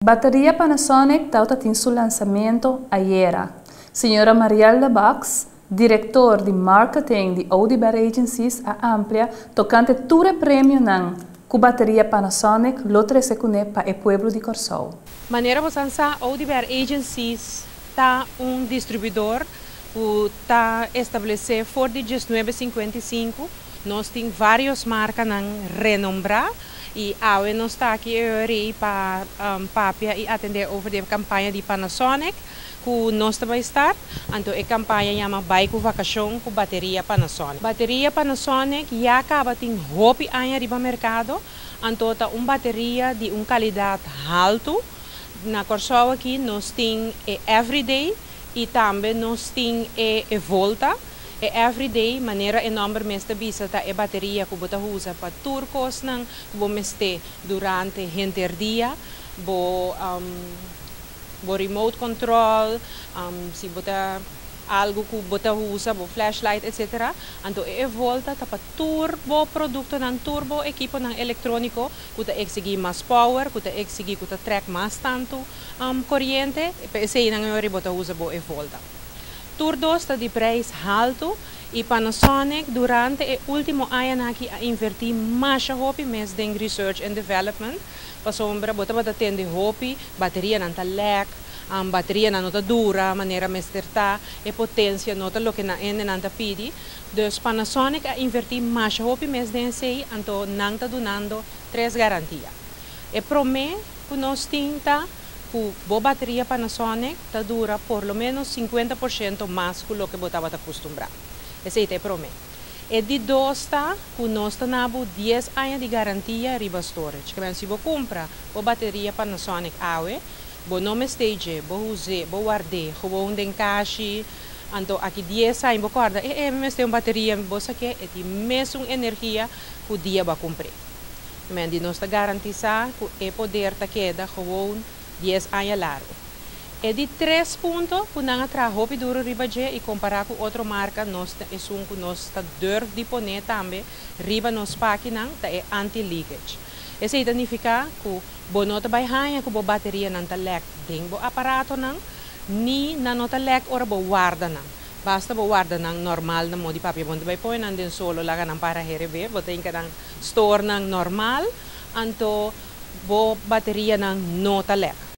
Bateria Panasonic tabatin su lansamento ayera. Señora Marielle Bax, director di marketing di Oduber Agencies, a amplia tocante tur e premionan cu bateria Panasonic lo trece cune pa e pueblo di Corsou. Manera bo sa, Oduber Agencies ta un distribuidor cu ta estableci for di 1955. Nos tin varios marcanan renombra y awe nos ta aki pa papia y atende over e campaña di Panasonic cu nos ta bay start. Anto, e campaña yama Bai cu Vacacion cu Bateria Panasonic. Bateria Panasonic ya caba tin hopi aña riba mercado, anto ta un bateria di un calidad halto. Na Corsou aki nos tin e Everyday y tambe nos tin e Volta. E Everyday, manera e nomber mes ta bisa, ta e bateria cu bo ta usa pa tur cosnan cu bo mester durante henter dia, bo remote control, si bo ta algo cu bo ta usa, bo flashlight, etc. Anto e Volta ta pa tur bo productonan, tur bo equiponan electronico cu ta exigi mas power, cu ta exigi cu ta trek mas tanto coriente, eseynan bo ta usa bo e Volta. Tur dos ta di prijs halto y Panasonic durante e ultimo aña aki a inverti mas hopi mes den research and development. Pasobra bo tabata tende hopi, baterianan ta lek, baterianan no ta dura, manera mester ta, e potencia no ta loke nan ta pidi. Dus Panasonic a inverti mas hopi mes den esey, anto nan ta dunando tres garantia. E prome cu nos tin ta cu bo bateria Panasonic ta dura por lo menos 50% mas cu loke bo tabata acostumbra. Esey ta e prome. E di dos ta cu nos ta duna bo 10 aña di garantia riba storage. Kiermen, si bo cumpra bo bateria Panasonic awe, bo no mester, bo usa, bo warda gewoon den kashi, anto aki 10 aña bo corda, e mester un bateria, bo sa cu e tin mesun energia cu dia bo a cumpra. Men di nos ta garantisa cu e poder ta keda gewoon 10 aña largo. E di tres punto, cu nan a traha hopi duro riba dje y compara cu otro marca, nos ta esun cu nos ta durf di pone tambe riba nos pakinan, ta e anti-leakage. Esey ta significa cu bo no ta bay haya cu bo baterianan ta lek den bo aparatonan, ni nan no ta lek ora bo warda nan. Basta bo warda nan normal na modi papia bo no ta bay pone nan den solo laga nan para herebe, bo tin cu nan store nan normal, anto bo baterianan no ta lek.